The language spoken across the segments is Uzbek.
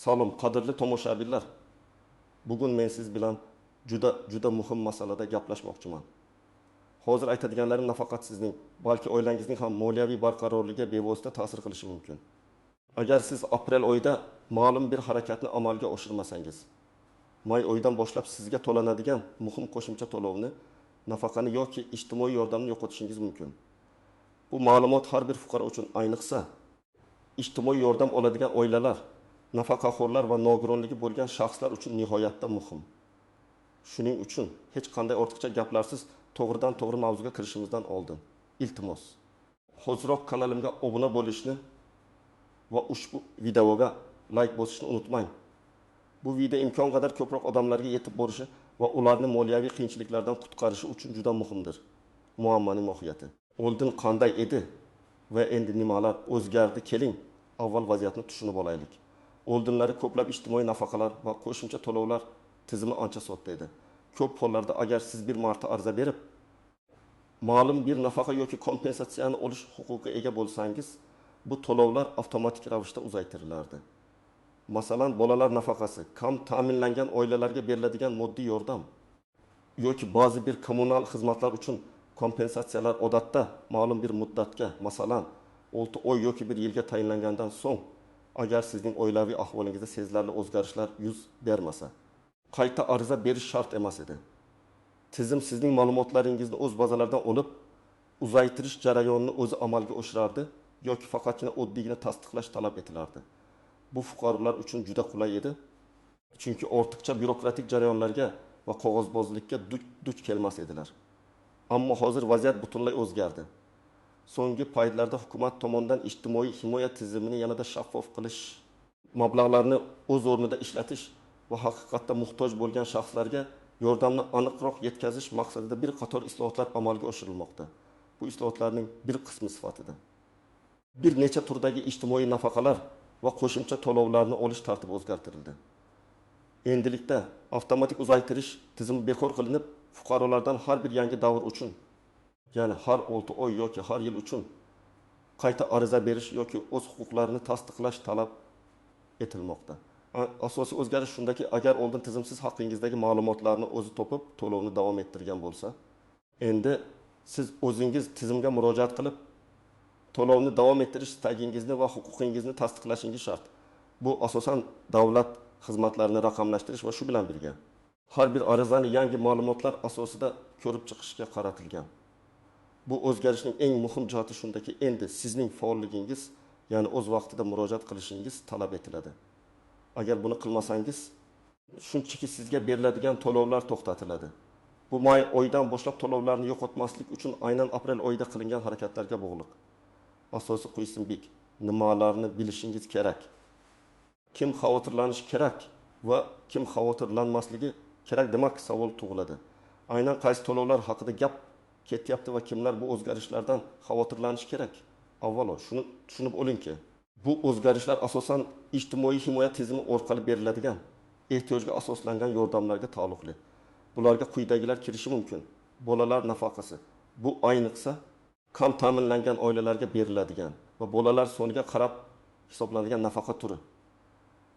Salom, qadrli tomoshabinlar. Bugun men siz bilan juda, juda muhim masalada gaplashmoqchiman. Hozir aytadiganlarim nafaqat sizning, balki oilangizning ham moliyaviy barqarorligiga bevosita ta'sir qilishi mumkin. Agar siz aprel oyida ma'lum bir harakatni amalga oshirmasangiz, may oyidan boshlab sizga to'lanadigan muhim qo'shimcha to'lovni, nafaqani yoki ijtimoiy yordamni yo'qotishingiz mumkin. Bu ma'lumot har bir fuqaro uchun, ayniqsa ijtimoiy yordam oladigan oilalar, nafaqaxo'rlar va nogironligi bo'lgan shaxslar uchun nihoyatda muhim. Shuning uchun hech qanday ortiqcha gaplarsiz to'g'ridan to'g'ri mavzuga kirishimizdan oldin iltimos, hoziroq kanalimga obuna bo'lishni va ushbu videoga like bosishni unutmang. Bu video imkon qadar ko'proq odamlarga yetib borishi va ularni moliyaviy qiyinchiliklardan qutqarishi uchun juda muhimdir. Muammoning mohiyati. Oldin qanday edi va endi nimalar o'zgardi? Keling, avval vaziyatni tushunib olaylik. Oldinlari ko'plab ijtimoiy nafaqalar va qo'shimcha to'lovlar tizimi ancha sodda edi. Ko'p hollarda agar siz bir marta arza berib, ma'lum bir nafaqa yoki kompensatsiyani olish huquqiga ega bo'lsangiz, bu to'lovlar avtomatik ravishda uzaytirilardi. Masalan, bolalar nafaqasi, kam ta'minlangan oilalarga beriladigan moddiy yordam yoki ba'zi bir kommunal xizmatlar uchun kompensatsiyalar odatda ma'lum bir muddatga, masalan, 6 oy yoki 1 yilga tayinlangandan so'ng, agar sizning oilaviy ahvolingizda sezilarli o'zgarishlar yuz bermasa, qayta ariza berish shart emas edi. Tizim sizning ma'lumotlaringizni o'z bazalaridan olib, uzaytirish jarayonini o'zi amalga oshirardi yoki faqatgina oddiygina tasdiqlash talab etilardi. Bu fuqarolar uchun juda qulay edi, chunki ortiqcha byurokratik jarayonlarga va qog'ozbozlikka duch kelmas edilar. Ammo hozir vaziyat butunlay o'zgardi. So'nggi paytlarda hukumat tomonidan ijtimoiy himoya tizimini yanada shaffof qilish, mablag'larni o'z o'rnida ishlatish va haqiqatda muhtoj bo'lgan shaxslarga yordamni aniqroq yetkazish maqsadida bir qator islohotlar amalga oshirilmoqda. Bu islohotlarning bir qismi sifatida bir necha turdagi ijtimoiy nafaqalar va qo'shimcha to'lovlarni olish tartibi o'zgartirildi. Endilikda avtomatik uzaytirish tizimi bekor qilinib, fuqarolardan har bir yangi davr uchun, ya'ni har 6 oy yoki har yil uchun qayta ariza berish yoki o'z huquqlarini tasdiqlash talab etilmoqda. Asosiy o'zgarish shundaki, agar oldin tizimsiz haqingizdagi ma'lumotlarni o'zi topib, to'lovni davom ettirgan bo'lsa, endi siz o'zingiz tizimga murojaat qilib, to'lovni davom ettirish istagingizni va huquqingizni tasdiqlashingiz shart. Bu asosan davlat xizmatlarini raqamlashtirish va shu bilan birga har bir arizani yangi ma'lumotlar asosida ko'rib chiqishga qaratilgan. Bu o'zgarishning eng muhim jihati shundaki, endi sizning faolligingiz, ya'ni o'z vaqtida murojaat qilishingiz talab etiladi. Agar buni qilmasangiz, shunchaki sizga beriladigan to'lovlar to'xtatiladi. Bu may oyidan boshlab to'lovlarni yo'qotmaslik uchun aynan aprel oyida qilingan harakatlarga bog'liq. Asosiy quysinbek, nimalarni bilishingiz kerak? Kim xavotirlanishi kerak va kim xavotirlanmasligi kerak demak savol tug'iladi. Aynan qaysi to'lovlar haqida gap ketyapti va kimlar bu o'zgarishlardan xavotirlanishi kerak? Avvalo shuni tushunib olingki, bu o'zgarishlar asosan ijtimoiy himoya tizimi orqali beriladigan ehtiyojga asoslangan yordamlarga taalluqli. Bularga quyidagilar kirishi mumkin. Bolalar nafaqasi. Bu ayniqsa kam ta'minlangan oilalarga beriladigan va bolalar soniga qarab hisoblanadigan nafaqa turi.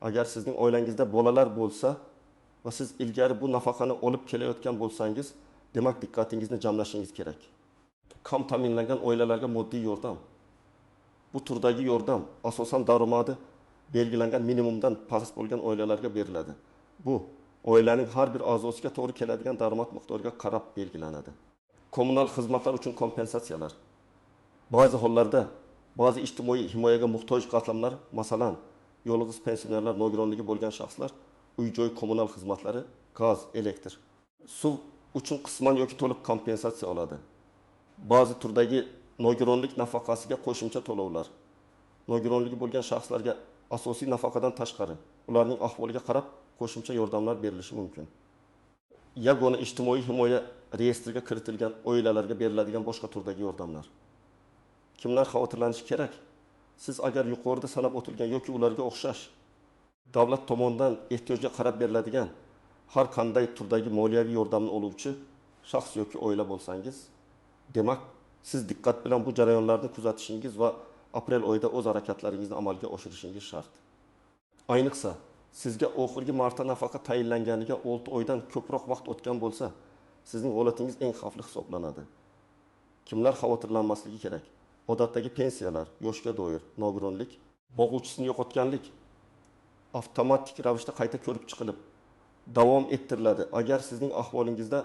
Agar sizning oilangizda bolalar bo'lsa va siz ilgari bu nafaqani olib kelayotgan bo'lsangiz, demak diqqatingizni jamlashingiz kerak. Kam ta'minlangan oilalarga moddiy yordam. Bu turdagi yordam asosan daromadi belgilangan minimumdan past bo'lgan oilalarga beriladi. Bu oilaning har bir a'zosiga to'g'ri keladigan daromad miqdoriga qarab belgilanadi. Kommunal xizmatlar uchun kompensatsiyalar. Ba'zi hollarda ba'zi ijtimoiy himoyaga muhtoj qatlamlar, masalan, yolg'iz pensionerlar, nogironligi bo'lgan shaxslar uy-joy kommunal xizmatlari, gaz, elektr, suv uchun qisman yoki to'liq kompensatsiya oladi. Ba'zi turdagi nogironlik nafaqasiga qo'shimcha to'lovlar. Nogironligi bo'lgan shaxslarga asosiy nafaqadan tashqari ularning ahvoliga qarab qo'shimcha yordamlar berilishi mumkin. Yagona ijtimoiy himoya reyestriga kiritilgan oilalarga beriladigan boshqa turdagi yordamlar. Kimlar xavotirlanishi kerak? Siz agar yuqorida sanab o'tilgan yoki ularga o'xshash davlat tomonidan ehtiyojga qarab beriladigan har qanday turdagi moliyaviy yordamni oluvchi shaxs yoki oila bo'lsangiz, demak siz diqqat bilan bu jarayonlarni kuzatishingiz va aprel oyida o'z harakatlaringizni amalga oshirishingiz shart. Ayniqsa, Sizga oxirgi marta nafaqa tayinlanganiga 6 oydan ko'proq vaqt o'tgan bo'lsa, sizning holatingiz eng xavfli hisoblanadi. Kimlar xavotirlanmasligi kerak? Odatdagi pensiyalar, yoshga doir, nogironlik, boquvchisini yo'qotganlik avtomatik ravishda qayta ko'rib chiqilib, davom ettiriladi. Agar sizning ahvolingizda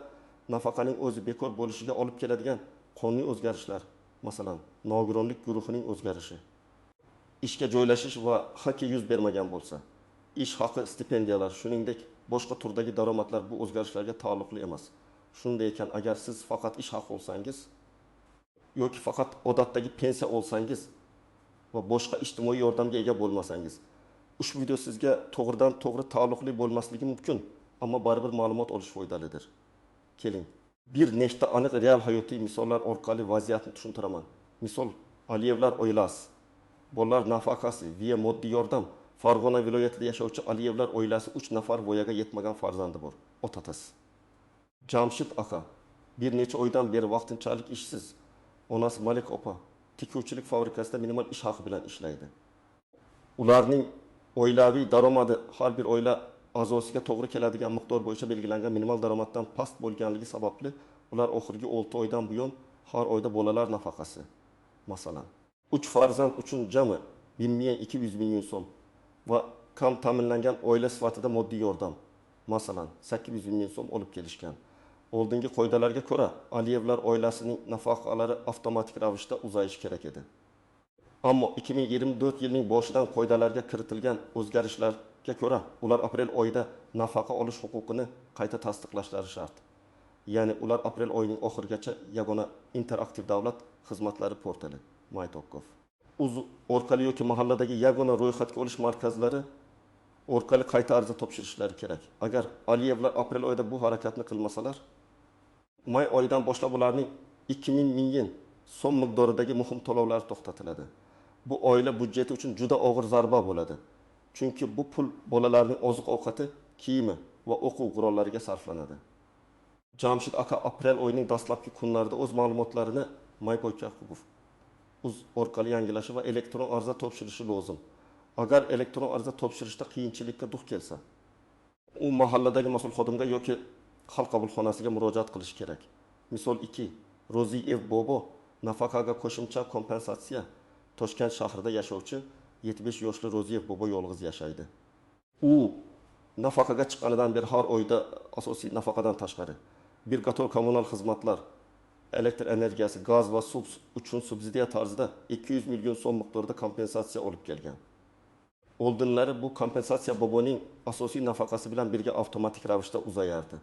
nafaqaning o'zi bekor bo'lishiga olib keladigan qonuniy o'zgarishlar, masalan, nogironlik guruhining o'zgarishi, ishga joylashish va haqi yuz bermagan bo'lsa, ish haqi, stipendiyalar, shuningdek boshqa turdagi daromadlar bu o'zgarishlarga taalluqli emas. Shunday ekan, agar siz faqat ish haqi olsangiz yoki faqat odatdagi pensiya olsangiz va boshqa ijtimoiy yordamga ega bo'lmasangiz, ushbu video sizga to'g'ridan to'g'ri taalluqli bo'lmasligi mumkin, ammo baribir ma'lumot olish foydalidir. Keling, bir nechta aniq real hayotiy misollar orqali vaziyatni tushuntiraman. Misol, Aliyevlar oilasi, bolalar nafaqasi va moddiy yordam. Farg'ona viloyatida yashovchi Aliyevlar oilasi 3 nafar voyaga yetmagan farzandi bor. Ota-otasi. Jamshid aka bir necha oydan beri vaqtinchalik ishsiz. Onasi Malik opa tikuvchilik fabrikasida minimal ish haqi bilan ishlaydi. Ularning oilaviy daromadi har bir oila a'zosiga to'g'ri keladigan miqdor bo'yicha belgilangan minimal daromaddan past bo'lganligi sababli ular oxirgi 6 oydan buyon har oyda bolalar nafaqasi, masalan, 3 farzand uchun jami 1 200 ming so'm va kam ta'minlangan oila sifatida moddiy yordam, masalan, 800 ming so'm olib kelishgan. Oldingi qoidalarga ko'ra, Aliyevlar oilasining nafaqalari avtomatik ravishda uzayishi kerak edi. Ammo 2024 yilning boshidan qoidalarga kiritilgan o'zgarishlarga ko'ra, ular aprel oyida nafaqa olish huquqini qayta tasdiqlashlari shart. Ya'ni ular aprel oyining oxirigacha yagona interaktiv davlat xizmatlari portali my.gov uz orqali yoki mahalladagi yagona ro'yxatga olish markazlari orqali qayta ariza topshirishlari kerak. Agar Aliyevlar aprel oyida bu harakatni qilmasalar, may oyidan boshlab ularning 2000 ming so'm miqdoridagi muhim to'lovlar to'xtatiladi. Bu oila byudjeti uchun juda og'ir zarba bo'ladi. Chunki bu pul bolalarning oziq-ovqati, kiyimi va o'quv qurollariga sarflanadi. Jamshid aka aprel oyining dastlabki kunlarida o'z ma'lumotlarini my.gov uz orqali yangilashi va elektron ariza topshirishi lozim. Agar elektron ariza topshirishda qiyinchilikka duch kelsa, u mahalladagi mas'ul xodimga yoki xalq qabulxonasiga murojaat qilishi kerak. Misol 2. Ro'ziyev bobo nafaqaga qo'shimcha kompensatsiya. Toshkent shahrida yashovchi 75 yoshli Ro'ziyev bobo yolg'iz yashaydi. U nafaqaga chiqqanidan beri har oyda asosiy nafaqadan tashqari bir qator kommunal xizmatlar, elektr energiyasi, gaz va suv uchun subsidiya tarzida 200 million so'm miqdorida kompensatsiya olib kelgan. Oldinlari bu kompensatsiya boboning asosiy nafaqasi bilan birga avtomatik ravishda uzayardi.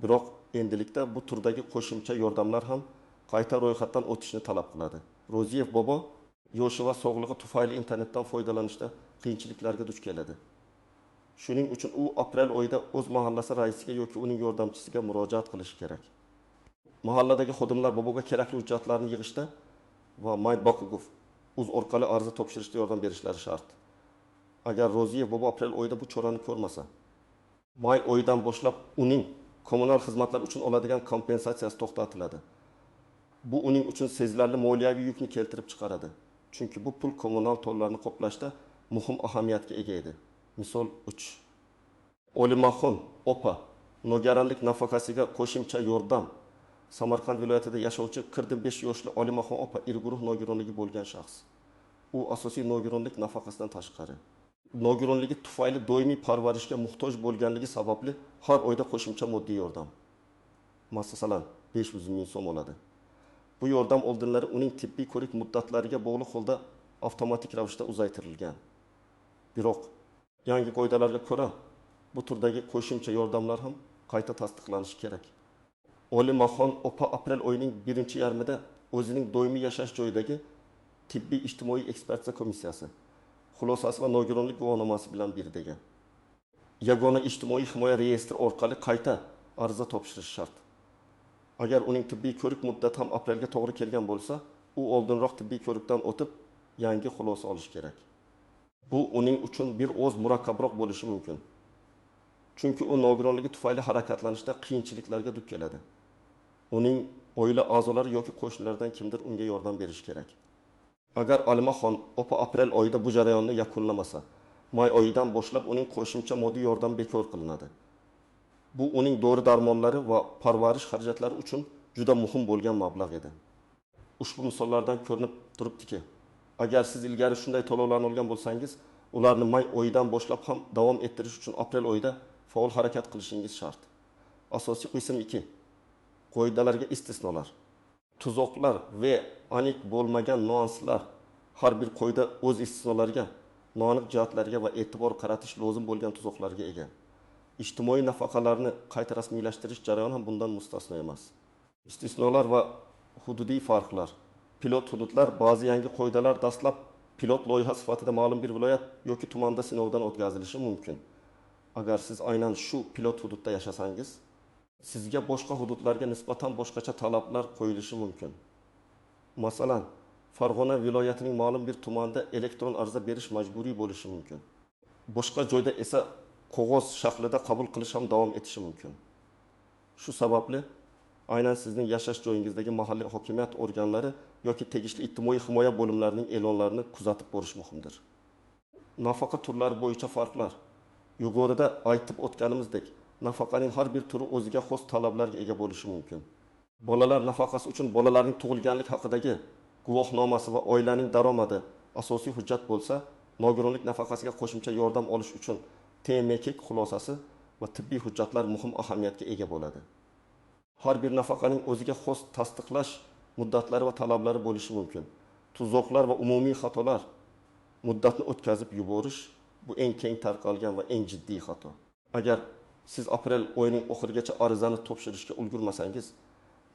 Biroq endilikda bu turdagi qo'shimcha yordamlar ham qayta ro'yxatdan o'tishni talab qiladi. Ro'ziyev bobo yoshi va sog'lig'i tufayli internetdan foydalanishda qiyinchiliklarga duch keladi. Shuning uchun u aprel oyida o'z mahallasi raisiga yoki uning yordamchisiga murojaat qilishi kerak. Mahalladagi xodimlar boboga kerakli hujjatlarni yig'ishda va my.gov uz orqali ariza topshirishda yordam berishlari shart. Agar Ro'ziyev bobo aprel oyida bu chorani ko'rmasa, may oyidan boshlab uning kommunal xizmatlar uchun oladigan kompensatsiyasi to'xtatiladi. Bu uning uchun sezilarli moliyaviy yukni keltirib chiqaradi. Chunki bu pul kommunal to'lovlarni qoplashda muhim ahamiyatga ega edi. Misol 3. Olimaxon opa nogironlik nafaqasiga qo'shimcha yordam. Samarqand viloyatida yashovchi 45 yoshli Olimaxon opa ilk guruh nogironligi bo'lgan shaxs. U asosiy nogironlik nafaqasidan tashqari nogironligi tufayli doimiy parvarishga muhtoj bo'lganligi sababli har oyda qo'shimcha moddiy yordam, masalan, 500 ming so'm oladi. Bu yordam oldinlari uning tibbiy ko'rik muddatlariga bog'liq holda avtomatik ravishda uzaytirilgan. Biroq yangi qoidalarga ko'ra bu turdagi qo'shimcha yordamlar ham qayta tasdiqlanishi kerak. Olimaxon opa aprel oyining birinchi yarmida o'zining doimiy yashash joyidagi tibbiy ijtimoiy ekspertiza komissiyasi xulosasi va nogironlik guvohnomasi bilan bir degan yagona ijtimoiy himoya reyestri orqali qayta ariza topshirish shart. Agar uning tibbiy ko'rik muddati ham aprelga to'g'ri kelgan bo'lsa, u oldinroq tibbiy ko'rikdan o'tib, yangi xulosa olishi kerak. Bu uning uchun bir oz murakkabroq bo'lishi mumkin. Chunki u nogironligi tufayli harakatlanishda qiyinchiliklarga duch keladi. Uning oila a'zolari yoki qo'shnilaridan kimdir unga yordam berishi kerak. Agar Alimaxon opa aprel oyida bu jarayonni yakunlamasa, May oyidan boshlab uning qo'shimcha moddiy yordami bekor qilinadi. Bu uning dori-darmonlari va parvarish xarajatlari uchun juda muhim bo'lgan mablag' edi. Ushbu misollardan ko'rinib turibdiki, agar siz ilgari shunday to'lovlarni olgan bo'lsangiz, ularni may oyidan boshlab ham davom ettirish uchun aprel oyida faol harakat qilishingiz shart. Asosiy qism 2. Qoidalarga istisnolar. Tuzoqlar va aniq bo'lmagan nuanslar. Har bir qoida o'z istisnolariga, noaniq jihatlarga va e'tibor qaratish lozim bo'lgan tuzoqlarga ega. Ijtimoiy nafaqalarni qayta rasmiylashtirish jarayoni ham bundan mustasno emas. Istisnolar va hududiy farqlar. Pilot hududlar ba'zi yangi qoidalar dastlab pilot loyiha sifatida ma'lum bir viloyat yoki tumanda sinovdan o'tkazilishi mumkin. Agar siz aynan shu pilot hududda yashasangiz, sizga boshqa hududlarga nisbatan boshqacha talablar qo'yilishi mumkin. Masalan, Farg'ona viloyatining ma'lum bir tumanida elektron ariza berish majburiy bo'lishi mumkin. Boshqa joyda esa qog'oz shaklida qabul qilish ham davom etishi mumkin. Shu sababli aynan sizning yashash joyingizdagi mahalliy hokimiyat organlari yoki tegishli ijtimoiy himoya bo'limlarining e'lonlarini kuzatib borish muhimdir. Nafaqa turlari bo'yicha farqlar. Yuqorida aytib o'tganimizdek, nafaqaning har bir turi o'ziga xos talablarga ega bo'lishi mumkin. Bolalar nafaqasi uchun bolalarning tug'ilganlik haqidagi guvohnomasi va oilaning daromadi asosiy hujjat bo'lsa, nogironlik nafaqasiga qo'shimcha yordam olish uchun TMK xulosasi va tibbiy hujjatlar muhim ahamiyatga ega bo'ladi. Har bir nafaqaning o'ziga xos tasdiqlash muddatlari va talablari bo'lishi mumkin. Tuzoqlar va umumiy xatolar, muddatni o'tkazib yuborish bu eng keng tarqalgan va eng jiddiy xato. Agar siz aprel oyining oxirigacha arizani topshirishga ulgurmasangiz,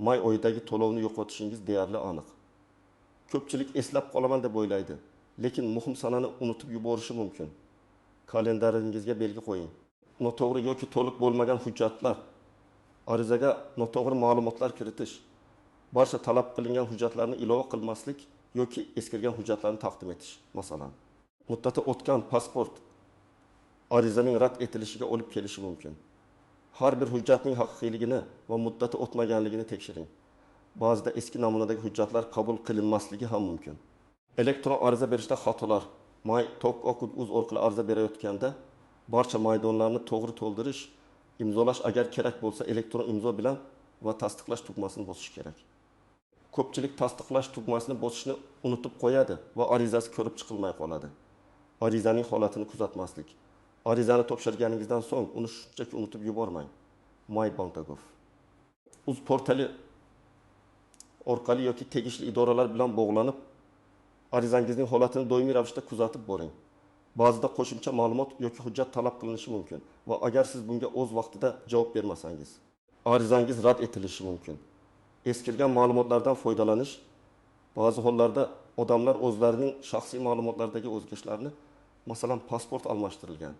may oyidagi to'lovni yo'qotishingiz deyarli aniq. Ko'pchilik eslab qolaman deb o'ylaydi, lekin muhim sanani unutib yuborishi mumkin. Kalendaringizga belgi qo'ying. Noto'g'ri yoki to'liq bo'lmagan hujjatlar, arizaga noto'g'ri ma'lumotlar kiritish, barcha talab qilingan hujjatlarni ilova qilmaslik yoki eskirgan hujjatlarni taqdim etish, masalan. Muddati o'tgan pasport arizaning rad etilishiga olib kelishi mumkin. Har bir hujjatning haqiqiyligini va muddati o'tmaganligini tekshiring. Ba'zida eski namunadagi hujjatlar qabul qilinmasligi ham mumkin. Elektron ariza berishda xatolar. My.tok.uz orqali ariza berayotganda barcha maydonlarni to'g'ri to'ldirish, imzolash agar kerak bo'lsa elektron imzo bilan va tasdiqlash tugmasini bosish kerak. Ko'pchilik tasdiqlash tugmasini bosishni unutib qo'yadi va arizasi ko'rib chiqilmay qoladi. Arizaning holatini kuzatmaslik. Arizani topshirganingizdan so'ng uni shunchaki unutib yubormang. My.gov. Uz portali orqali yoki tegishli idoralar bilan bog'lanib, arizangizning holatini doimiy ravishda kuzatib boring. Ba'zida qo'shimcha ma'lumot yoki hujjat talab qilinishi mumkin va agar siz bunga o'z vaqtida javob bermasangiz, arizangiz rad etilishi mumkin. Eskirgan ma'lumotlardan foydalanish. Ba'zi hollarda odamlar o'zlarining shaxsiy ma'lumotlaridagi o'zgarishlarni, masalan, pasport almashtirilgan,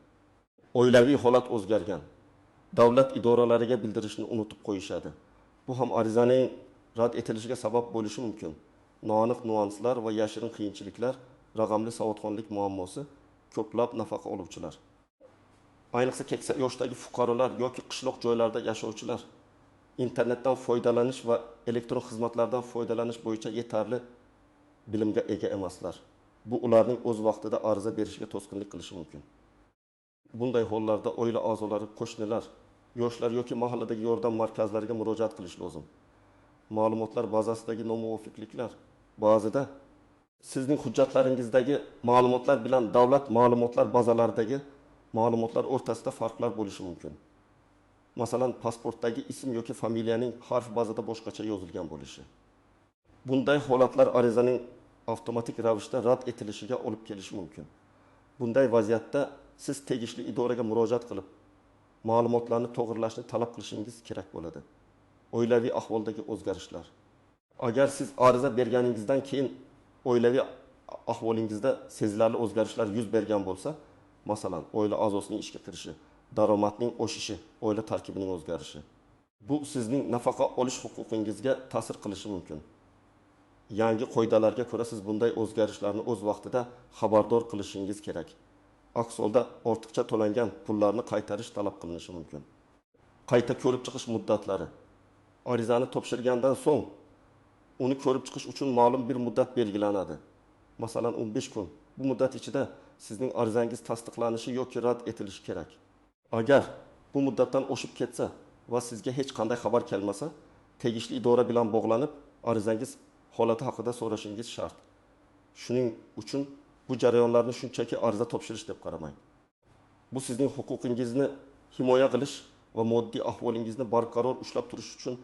oilaviy holat o'zgargan, davlat idoralariga bildirishni unutib qo'yishadi. Bu ham arizaning rad etilishiga sabab bo'lishi mumkin. Noaniq nuanslar va yashirin qiyinchiliklar, raqamli savodxonlik muammosi ko'plab nafaqa oluvchilar, ayniqsa keksa yoshdagi fuqarolar yoki qishloq joylarda yashovchilar internetdan foydalanish va elektron xizmatlardan foydalanish bo'yicha yetarli bilimga ega emaslar. Bu ularning o'z vaqtida ariza berishiga to'sqinlik qilishi mumkin. Bunday hollarda oila a'zolari, qo'shnilar, yoshlar yoki mahalladagi yordam markazlariga murojaat qilish lozim. Ma'lumotlar bazasidagi nomuvofiqliklar. Ba'zida sizning hujjatlaringizdagi ma'lumotlar bilan davlat ma'lumotlar bazalaridagi ma'lumotlar o'rtasida farqlar bo'lishi mumkin. Masalan, pasportdagi ism yoki familiyaning harf bazada boshqacha yozilgan bo'lishi. Bunday holatlar arizaning avtomatik ravishda rad etilishiga olib kelishi mumkin. Bunday vaziyatda siz tegishli idoraga murojaat qilib, ma'lumotlarni to'g'rilashni talab qilishingiz kerak bo'ladi. Oilaviy ahvoldagi o'zgarishlar. Agar siz ariza berganingizdan keyin oilaviy ahvolingizda sezilarli o'zgarishlar yuz bergan bo'lsa, masalan, oila a'zosining ishga kirishi, daromadning oshishi, oila tarkibining o'zgarishi, bu sizning nafaqa olish huquqingizga ta'sir qilishi mumkin. Yangi qoidalarga ko'ra siz bunday o'zgarishlarni o'z vaqtida xabardor qilishingiz kerak. Aks holda ortiqcha to'langan pullarni qaytarish talab qilinishi mumkin. Qayta ko'rib chiqish muddatlari. Arizani topshirgandan so'ng uni ko'rib chiqish uchun ma'lum bir muddat belgilanadi. Masalan, 15 kun. Bu muddat ichida sizning arizangiz tasdiqlanishi yoki rad etilishi kerak. Agar bu muddatdan oshib ketsa va sizga hech qanday xabar kelmasa, tegishli idora bilan bog'lanib, arizangiz holati haqida so'rashingiz shart. Shuning uchun bu jarayonlarni shunchaki ariza topshirish deb qaramang. Bu sizning huquqingizni himoya qilish va moddiy ahvolingizni barqaror ushlab turish uchun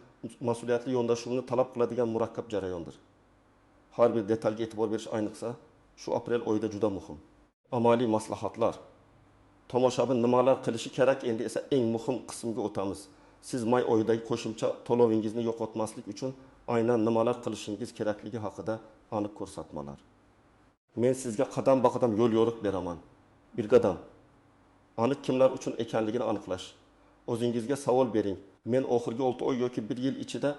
mas'uliyatli yondashuvni talab qiladigan murakkab jarayondir. Har bir detalga e'tibor berish ayniqsa shu aprel oyida juda muhim. Amaliy maslahatlar. Tomoshabin nimalar qilishi kerak? Endi esa eng muhim qismga o'tamiz. Siz may oyidagi qo'shimcha to'lovingizni yo'qotmaslik uchun aynan nimalar qilishingiz kerakligi haqida aniq ko'rsatmalar. Men sizga qadam-ba-qadam yo'l yo'riq beraman. Bir qadam. Aniq kimlar uchun ekanligini aniqlash. O'zingizga savol bering. Men oxirgi 6 oy yoki 1 yil ichida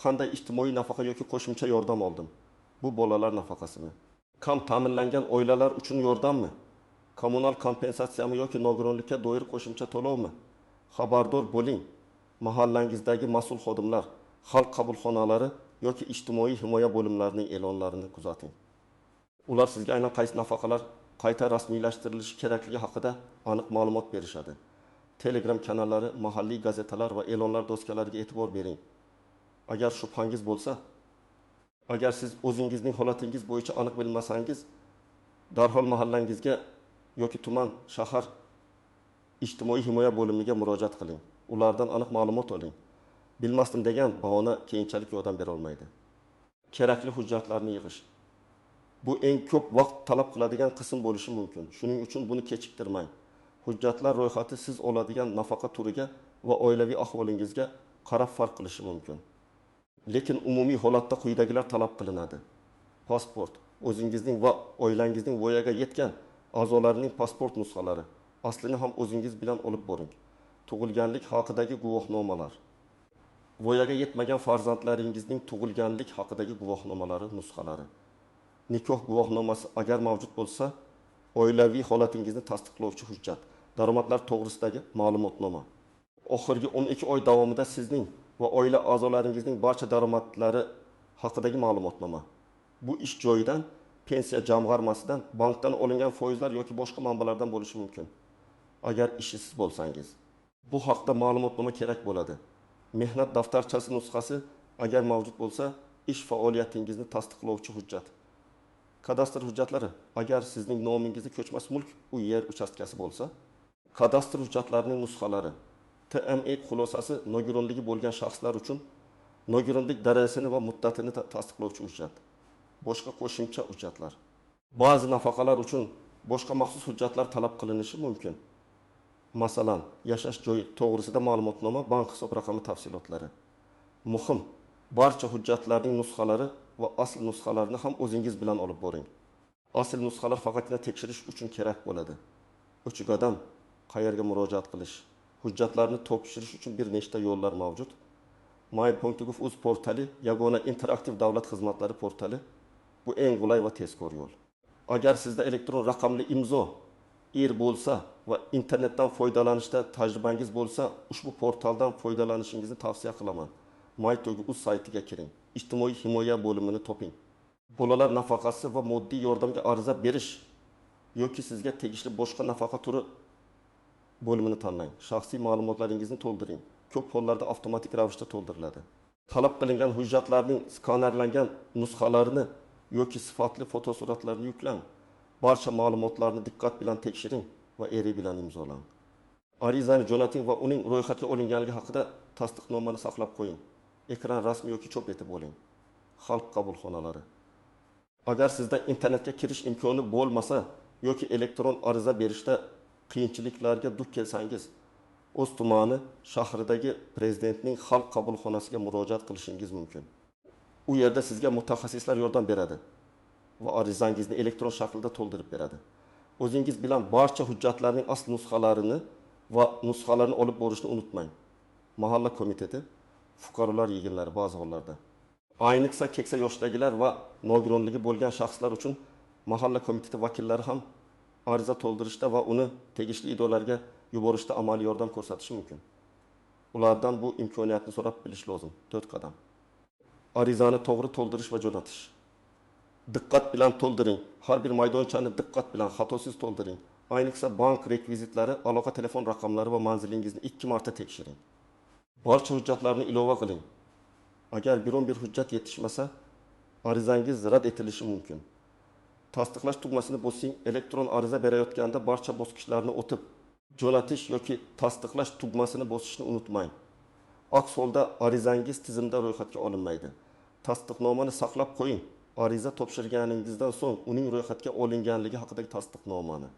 qanday ijtimoiy nafaqa yoki qo'shimcha yordam oldim? Bu bolalar nafaqasimi? Kam ta'minlangan oilalar uchun yordammi? Kommunal kompensatsiyami yoki nogironlikka doir qo'shimcha to'lovmi? Xabardor bo'ling. Mahallangizdagi mas'ul xodimlar, xalq qabulxonalari yoki ijtimoiy himoya bo'limlarining e'lonlarini kuzating. Ular sizga aynan qaysi nafaqalar qayta rasmiylashtirilishi kerakligi haqida aniq ma'lumot berishadi. Telegram kanallari, mahalliy gazetalar va e'lonlar doskalariga e'tibor bering. Agar shubhangiz bo'lsa, agar siz o'zingizning holatingiz bo'yicha aniq bilmasangiz, darhol mahallangizga yoki tuman, shahar ijtimoiy himoya bo'limiga murojaat qiling. Ulardan aniq ma'lumot oling. Bilmasdim degan bahona keyinchalik yordam bera olmaydi. Kerakli hujjatlarni yig'ish. Bu eng ko'p vaqt talab qiladigan qism bo'lishi mumkin. Shuning uchun buni kechiktirmang. Hujjatlar ro'yxati siz oladigan nafaqa turiga va oilaviy ahvolingizga qarab farq qilishi mumkin. Lekin umumiy holatda quyidagilar talab qilinadi. Pasport, o'zingizning va oilangizning voyaga yetgan a'zolarining pasport nusxalari, aslini ham o'zingiz bilan olib boring. Tug'ilganlik haqidagi guvohnomalar. Voyaga yetmagan farzandlaringizning tug'ilganlik haqidagi guvohnomalari nusxalari. Nikoh guvohnomasi agar mavjud bo'lsa, oilaviy holatingizni tasdiqlovchi hujjat, daromadlar to'g'risidagi ma'lumotnoma. Oxirgi 12 oy davomida sizning va oila a'zolaringizning barcha daromadlari haqidagi ma'lumotnoma. Bu ish joyidan, pensiya jamg'armasidan, bankdan olingan foizlar yoki boshqa manbalardan bo'lishi mumkin. Agar ishsiz bo'lsangiz, bu haqda ma'lumotnoma kerak bo'ladi. Mehnat daftarchasi nusxasi agar mavjud bo'lsa, ish faoliyatingizni tasdiqlovchi hujjat. Kadastr hujjatlari, agar sizning nomingizda ko'chmas mulk u yer uchastkasi bo'lsa, kadastr hujjatlarining nusxalari, TME xulosasi nogironligi bo'lgan shaxslar uchun nogironlik darajasini va muddatini tasdiqlovchi hujjat, boshqa qo'shimcha hujjatlar. Ba'zi nafaqalar uchun boshqa maxsus hujjatlar talab qilinishi mumkin. Masalan, yashash joyi to'g'risida ma'lumotnoma, bank hisob raqami tafsilotlari. Muhim, barcha hujjatlarning nusxalari va asl nusxalarini ham o'zingiz bilan olib boring. Asl nusxalar faqatgina tekshirish uchun kerak bo'ladi. 3 qadam qayerga murojaat qilish. Hujjatlarni topshirish uchun bir nechta yo'llar mavjud. My.gov.uz portali yagona interaktiv davlat xizmatlari portali. Bu eng qulay va tezkor yo'l. Agar sizda elektron raqamli imzo IR bo'lsa va internetdan foydalanishda tajribangiz bo'lsa, ushbu portaldan foydalanishingizni tavsiya qilaman. My.gov.uz saytiga kiring. Ijtimoiy himoya bo'limini toping. Bolalar nafaqasi va moddiy yordamga ariza berish yoki sizga tegishli boshqa nafaqa turi bo'limini tanlang. Shaxsiy ma'lumotlaringizni to'ldiring. Ko'p hollarda avtomatik ravishda to'ldiriladi. Talab qilingan hujjatlarning skanerlangan nusxalarini yoki sifatli fotosuratlarni yuklang. Barcha ma'lumotlarni diqqat bilan tekshiring va eri bilan imzolang. Arizani jo'nating va uning ro'yxatga olinganligi haqida tasdiqnomani saqlab qo'ying. Ekran rasmi yoki chop etib oling. Xalq qabulxonalari. Agar sizda internetga kirish imkoni bo'lmasa yoki elektron ariza berishda qiyinchiliklarga duch kelsangiz, o'z tumani shahridagi prezidentning xalq qabulxonasiga murojaat qilishingiz mumkin. U yerda sizga mutaxassislar yordam beradi va arizangizni elektron shaklda to'ldirib beradi. O'zingiz bilan barcha hujjatlarning asl nusxalarini va nusxalarini olib borishni unutmang. Mahalla komiteti, fuqarolar yig'inlari ba'zi hollarda. Ayniqsa keksa yoshdagilar va nogironligi bo'lgan shaxslar uchun mahalla komiteti vakillari ham ariza to'ldirishda va uni tegishli idoralarga yuborishda amaliy yordam ko'rsatishi mumkin. Ulardan bu imkoniyatni so'rab bilish lozim. 4 qadam. Arizani to'g'ri to'ldirish va jo'natish. Diqqat bilan to'ldiring. Har bir maydonchani diqqat bilan, xatosiz to'ldiring. Ayniqsa bank rekvizitlari, aloqa telefon raqamlari va manzilingizni 2 marta tekshiring. Barcha hujjatlarni ilova qiling. Agar biron bir hujjat yetishmasa, arizangiz rad etilishi mumkin. Tasdiqlash tugmasini bosing. Elektron ariza berayotganda barcha bosqichlarni o'tib, jo'natish yoki tasdiqlash tugmasini bosishni unutmang. Aks holda arizangiz tizimda ro'yxatga olinmaydi. Tasdiqnomani saqlab qo'ying. Ariza topshirganingizdan so'ng uning ro'yxatga olinganligi haqidagi tasdiqnomani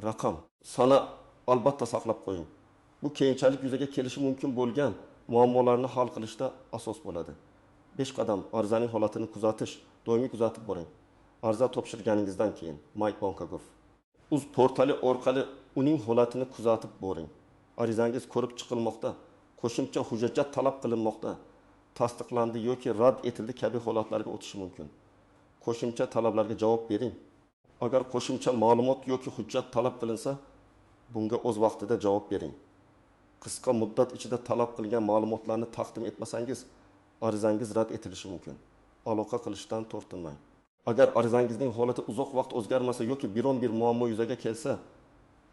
raqam, sana albatta saqlab qo'ying. Bu keyinchalik yuzaga kelishi mumkin bo'lgan muammolarni hal qilishda asos bo'ladi. 5 qadam arizaning holatini kuzatish, doimiy kuzatib boring. Ariza topshirganingizdan keyin mybanka.gov.uz portali orqali uning holatini kuzatib boring. Arizangiz ko'rib chiqilmoqda, qo'shimcha hujjat talab qilinmoqda, tasdiqlandi yoki rad etildi kabi holatlarga o'tishi mumkin. Qo'shimcha talablarga javob bering. Agar qo'shimcha ma'lumot yoki hujjat talab qilinsa, bunga o'z vaqtida javob bering. Qisqa muddat ichida talab qilingan ma'lumotlarni taqdim etmasangiz, arizangiz rad etilishi mumkin. Aloqa qilishdan tortinmang. Agar arizangizning holati uzoq vaqt o'zgarmasa yoki biron bir muammo yuzaga kelsa,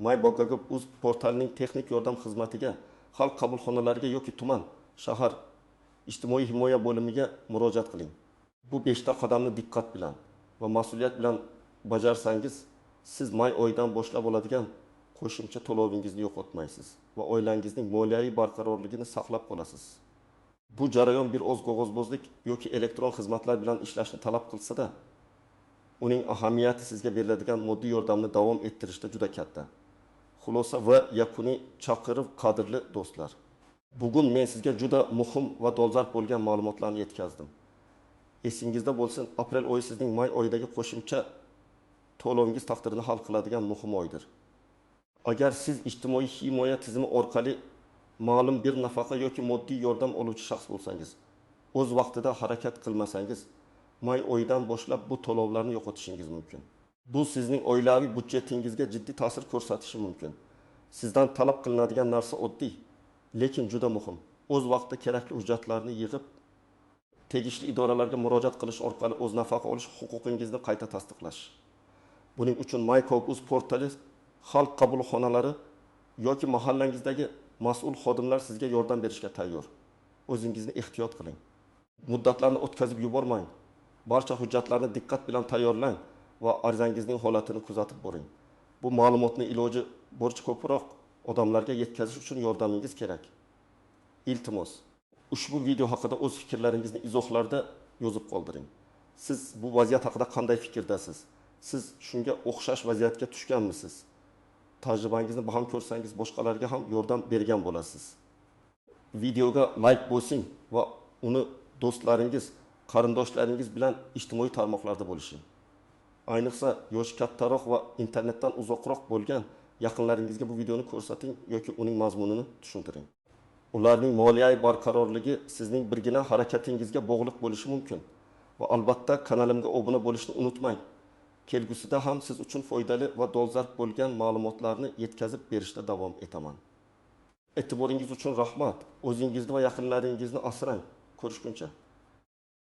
mybanka.gov.uz portalining texnik yordam xizmatiga, xalq qabulxonalariga yoki tuman, shahar ijtimoiy himoya bo'limiga murojaat qiling. Bu 5 ta qadamni diqqat bilan va mas'uliyat bilan bajarsangiz, siz may oyidan boshlab oladigan qo'shimcha to'lovingizni yo'qotmaysiz va oilangizning moliyaviy barqarorligini saqlab qolasiz. Bu jarayon bir oz qog'ozbozlik yoki elektron xizmatlar bilan ishlashni talab qilsa-da, uning ahamiyati sizga beriladigan moddiy yordamni davom ettirishda juda katta. Xulosa va yakuniy chaqiriq qadrli do'stlar. Bugun men sizga juda muhim va dolzarb bo'lgan ma'lumotlarni yetkazdim. Esingizda bo'lsin, aprel oyi sizning may oyidagi qo'shimcha to'lovingiz taqdirini hal qiladigan muhim oydir. Agar siz ijtimoiy himoya tizimi orqali ma'lum bir nafaqa yoki moddiy yordam oluvchi shaxs bo'lsangiz, o'z vaqtida harakat qilmasangiz, may oyidan boshlab bu to'lovlarni yo'qotishingiz mumkin. Bu sizning oilaviy byudjetingizga jiddiy ta'sir ko'rsatishi mumkin. Sizdan talab qilinadigan narsa oddiy, lekin juda muhim. O'z vaqtida kerakli hujjatlarni yig'ib, tegishli idoralarga murojaat qilish orqali o'z nafaqa olish huquqingizni qayta tasdiqlash. Buning uchun mybanka.gov.uz portali, xalq qabulxonalari yoki mahallangizdagi mas'ul xodimlar sizga yordam berishga tayyor. O'zingizni ehtiyot qiling. Muddatlarni o'tkazib yubormang. Barcha hujjatlarni diqqat bilan tayyorlang va arizangizning holatini kuzatib boring. Bu ma'lumotni iloji boricha ko'proq odamlarga yetkazish uchun yordamingiz kerak. Iltimos, ushbu video haqida o'z fikrlaringizni izohlarda yozib qoldiring. Siz bu vaziyat haqida qanday fikrdasiz? Siz shunga o'xshash vaziyatga tushganmisiz? Tajribangizni baham ko'rsangiz, boshqalarga ham yordam bergan bo'lasiz. Videoga like bosing va uni do'stlaringiz, qarindoshlaringiz bilan ijtimoiy tarmoqlarda bo'lishing. Ayniqsa yoshi kattaroq va internetdan uzoqroq bo'lgan yaqinlaringizga bu videoni ko'rsating yoki uning mazmunini tushuntiring. Ularning moliyaviy barqarorligi sizning birgina harakatingizga bog'liq bo'lishi mumkin. Va albatta kanalimga obuna bo'lishni unutmang. Kelgusida ham siz uchun foydali va dolzarb bo'lgan ma'lumotlarni yetkazib berishda davom etaman. E'tiboringiz uchun rahmat. O'zingizni va yaqinlaringizni asrang. Ko'rishguncha.